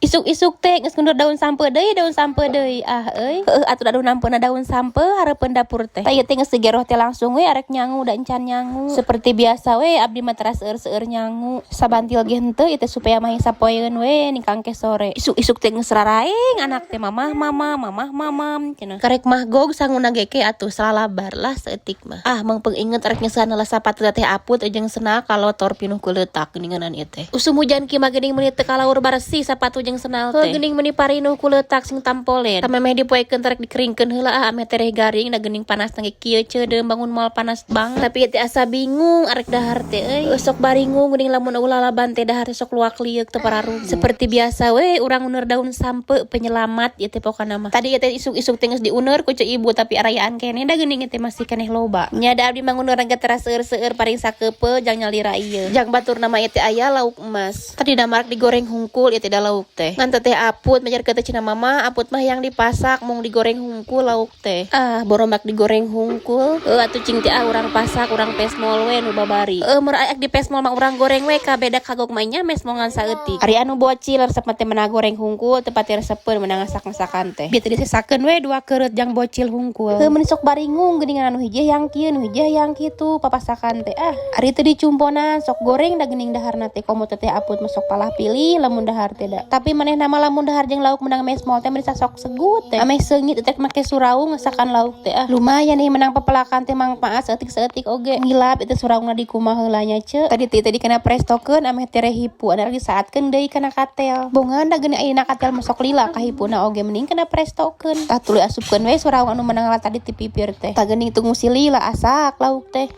Isuk-isuk teh geus ngundur daun sampeu deui, daun sampeu deui. Ah euy. Heueuh atuh da nampeuna daun sampeu hareupeun dapur teh. Tah ieu teh geus digeroh teh langsung we arek nyangu, da encan nyangu. Seperti biasa we abdi mah teras seueur-seueur nyangu. Sabantil ge henteu ieu teh supaya mah sapoeun we ningkang ke sore. Isuk-isuk teh geus raraeng anak teh, "Mamah, mama, mamah, mamam," cenah. Karek mahgog sanguna ge ke atuh salalabar lah saeutik mah. Ah, mangpeung inget arek nyeuseuhan heula sapatu teh aput jeung sendal kalotor pinuh ku leutak geuninganan ieu teh. Usum hujan kieu mah geuning meuni teu kalaur bersih sapatu jeung sendal teh. Geuning meuni parinuh ku leutak sing tampolen. Samemeh dipoekeun terek dikeringkeun heula ah, ameh tereh garing, da geuning panas ge kieu ceudeum bangun moal panas banget. Tapi ieu teh asa bingung arek dahar teh euy. Sok baringung geuning lamun euweuh lalaban teh dahar teh sok luak lieuk teu pararuguh. Seperti biasa we urang uneur daun sampeu, penyelamat ieu teh pokona mah. Tadi ieu teh isuk-isuk teh geus diuneur ku ceu ibu, tapi arayaan keneh da geuning ieu teh masih keneh loba. Nya da abdi mah nguneur ge teras seueur-seueur paring sakeupeu jang nyalira ieu. Jang baturna mah ieu teh aya lauk emas. Tadi marak digoreng hungkul ieu teh da lauk teh. Ngan teh aput majarkeun teh cenah mama, aput mah yang dipasak, mung digoreng hungkul lauk teh. Ah, boromak digoreng hungkul. Heuh atuh cing teh ah, urang pasak, urang pesmol we nu babari. Heuh mun aya di pesmol mah urang goreng we kabeh, da kagok mah nya mesmol ngan saeutik. Ari anu bocil resep mah teh meunang goreng hungkul, teu pati resepeun meunang ngasak-ngasakan teh. Bieu teh disesakeun we dua keureut jang bocil hungkul. Heuh mun sok baringung geuningan anu hiji yang kieu, nu hiji yang kitu papasakan teh ah. Ari teu dicumponan sok goreng da geuning daharna teh, komo teh aput mah sok palah pilih lamun dahar teh da. Tapi manehna mah lamun dahar jeung lauk menang mesmol teh meuni sok segut teh. Ameh seungit teh make suraung ngesakan lauk teh ah. Lumayan nih menang pepelakan teh mangpaat saeutik-saeutik oge. Ngilap itu suraungna di kumaha heula nya ce. Tadi teh tadi kena prestokeun ameh tereh hipu, anu disaatkeun deui kana katel. Bongan da geuning ayeuna katel mah sok lila kahipuna oge, mending kena prestokeun. Tah tuluy asupkeun we suraung anu menang tadi ti pipir teh. Tah geuning tunggu si lila asak lauk teh.